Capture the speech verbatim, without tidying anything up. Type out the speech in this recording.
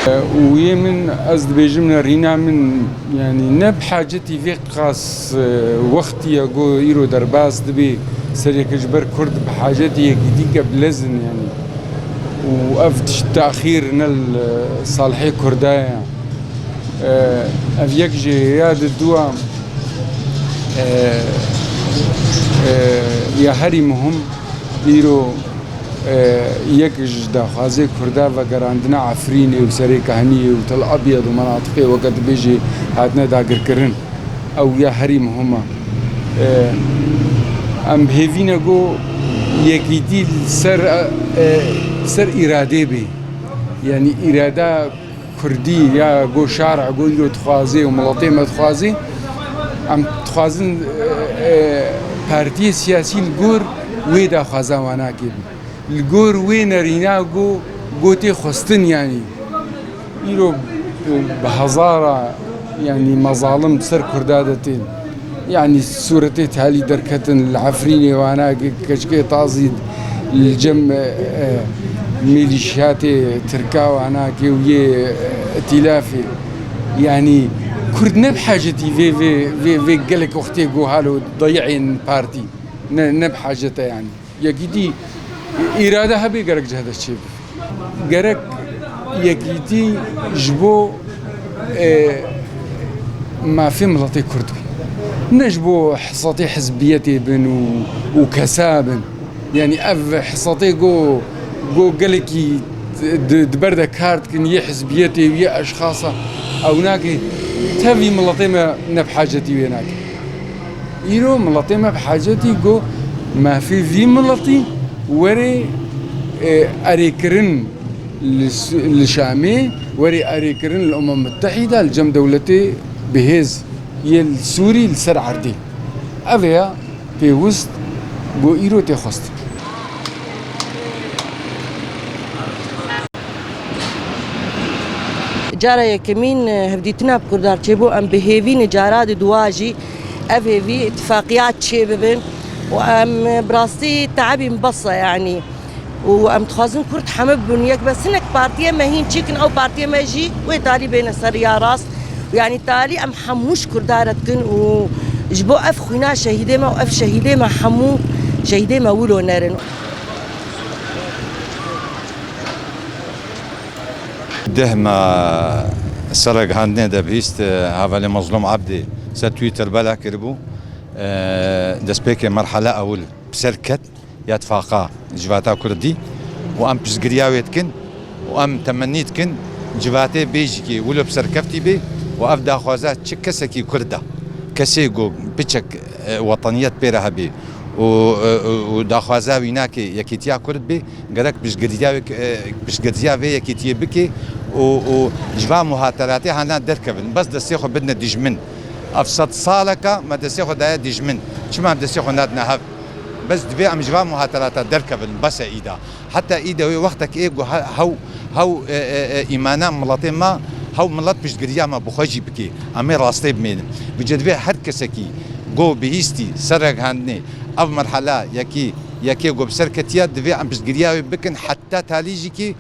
Û yê min, ez dibêjim, nerîna min, yanî ne bi hacetî vê qas, e, wextî ye ku îro derbas dibê, sereke ji ber Kurd bi hacetî yekîtîke bilez in, yanî. Û ev tişt taxîr ne li salihê Kurda ye. E, ev yek jê ya di dua, e, e, ya herî muhim îro, e, yek ji daxwazê Kurda vegerandina Efrînê û Serê Kehniyê û Tel Abyad û menatiqê weke dibêjê hatine dagirkirin. Ew ya herî muhim e. E, em bi hêvî ne ku yekîtî li ser, e, ser îradê bê. Yanî îrada Kurdî ya ku şarê ku îro dixwazê û miletê me dixwazê, em dixwazin, e, e, partiyê siyasî li gor wê daxwaza wanakê bin. Li gor wê nerîna ku, ku tê xwestin, yanî. Îro, e, bi hezara, yanî, mezalim ser Kurda de tên. Yanî sûretê talî derketin li Efrînê, wana keçikê tazî li cem, e, e, milîşyatê Tirka, wana kê û yê, e, îtîlafê. Yanî Kurd ne bi hacetî vê, vê, vê, vê gelek wextê ku halo dayî'ên partî. Ne, ne bi hacet e yanî. Yekîtî, îrade hebe gerek cih de çêbe. Gerek yekîtî ji bo, e, mafê miletê Kurd be. Ne ji bo hesatê hizbiyetê bin û, û kesa bin. Yanî ev hesatê ku, ku gelekî di, di ber de kar dikin yê hizbiyetê û yê eşxasa ew nake, tevî miletê me ne bi hacetî wê nake. Îro miletê me bi hacetî ku mafê vî miletî were, e, erêkirin li S-, li Şamê, were erêkirin li Umem Mutehîda, li cem dewletê bihêz yê li Sûrî li ser erdê. Ev ya pêwist ku îro tê xwestin. Cara yekemîn, e, hevdîtina bi Kurdan çêbû, em bi hêvî ne cara di dua jî ev hêvî îtifaqiyat çêbibin û em, e, bi rastî teebîn bes e, yanî. Û em dixwazin Kurd heme bibin yek, bes hinek partiyê me hîn çêkin, ew partiyê me jî wê talî bêne ser riya rast. Yanî talî em hemû ji Kurda re dikin û ji bo ev xwîna şehîdê me û ev şehîdê me hemû şehîdê me wilo nerin. Deh me ser ragihandinê de bihîst, e, hevalê Mezlûm Ebdî ser Twitter belav kiribû. E, destpêkê merhele ewil bi ser ket ya tifaqa civata Kurdî û em piştgiriya wê dikin û em temennî dikin civatê bê jî kê wilo bi serkeftî bê û ev daxwaza çi kesekî Kurd e, kesê ku piçek, e, wetaniyet pê re hebê û, e, û daxwaza wî nake yekîtiya Kurd bê, gerek piştgiriya wê, e, piştgiriya vê yekîtiyê bike û, û ji va muhateratê hana derkevin. Bes destê xwe bidine dijmin. Ev sed saleka me destê xwe daye dijmin. Çima em destê xwe nadine hev? Bes divê em ji va muhaterata derkevin. Bes e îda. Heta îda wê wextek ê ku he-, hew, hew, e, e, e, îmana miletê me, hew milet piştgiriya me bi xwe jî bike. Em ê rastê bimênin. Vêca divê her kesekî ku bihîstî ser ragihandinê ev merhela yekî, yekê ku bi ser ketiye, divê em piştgiriya wê bikin heta talî jî kê.